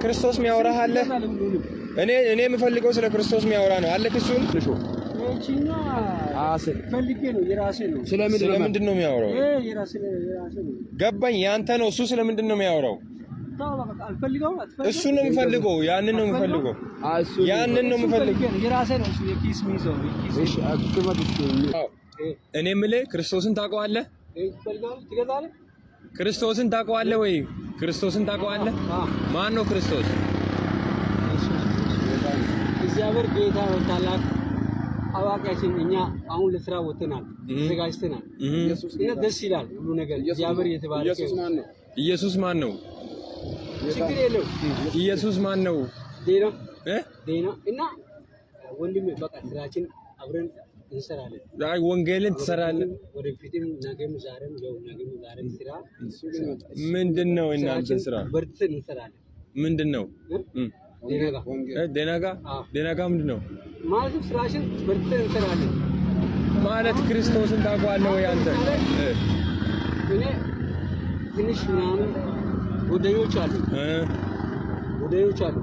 ክርስቶስ የሚያወራህ አለ? እኔ የምፈልገው ስለ ክርስቶስ የሚያወራ ነው። አለ ክሱን ፈልጌ ነው፣ የራሴ ነው። ስለምንድን ነው የሚያወራው? የራሴ ነው። ገባኝ። ያንተ ነው እሱ። ስለምንድን ነው የሚያወራው? እሱን ነው የምፈልገው። ያንን ነው የምፈልገው። ያንን ነው የምፈልገው። የራሴ ነው እሱ፣ የኪስ የሚይዘው። እኔ የምልህ ክርስቶስን ታውቀዋለህ? ክርስቶስን ታውቀዋለህ ወይ? ክርስቶስን ታውቀዋለህ? ማን ነው ክርስቶስ? እግዚአብሔር ጌታ ነው፣ ታላቅ አዋቂያችን። እኛ አሁን ለስራ ወጥተናል፣ ተዘጋጅተናል እና ደስ ይላል ሁሉ ነገር። እግዚአብሔር የተባረከ። ኢየሱስ ማን ነው? ችግር የለው። ኢየሱስ ማን ነው? ዴና ዴና እና ወንድሜ በቃ ስራችን አብረን እንሰራለን። አይ ወንጌልን ትሰራለህ። ወደፊትም ነገም ዛሬም ያው ነገም ዛሬም ስራ። ምንድን ነው እናንተ ስራ? በርትተን እንሰራለን። ምንድን ነው? ደናጋ ደናጋ ምንድን ነው ማለት? ስራችን በርትተን እንሰራለን ማለት ክርስቶስን ታውቀዋለህ ወይ አንተ? እኔ ትንሽ ምናምን ጓደኞች አሉ፣ ጓደኞች አሉ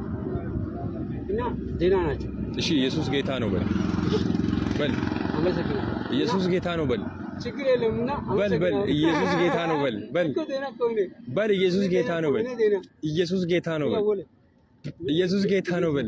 እና ደህና ናቸው። እሺ ኢየሱስ ጌታ ነው በል በል። አመሰግናለሁ። ኢየሱስ ጌታ ነው በል። ችግር የለም እና በል በል። ኢየሱስ ጌታ ነው በል በል በል። ኢየሱስ ጌታ ነው በል። ኢየሱስ ጌታ ነው በል። ኢየሱስ ጌታ ነው በል።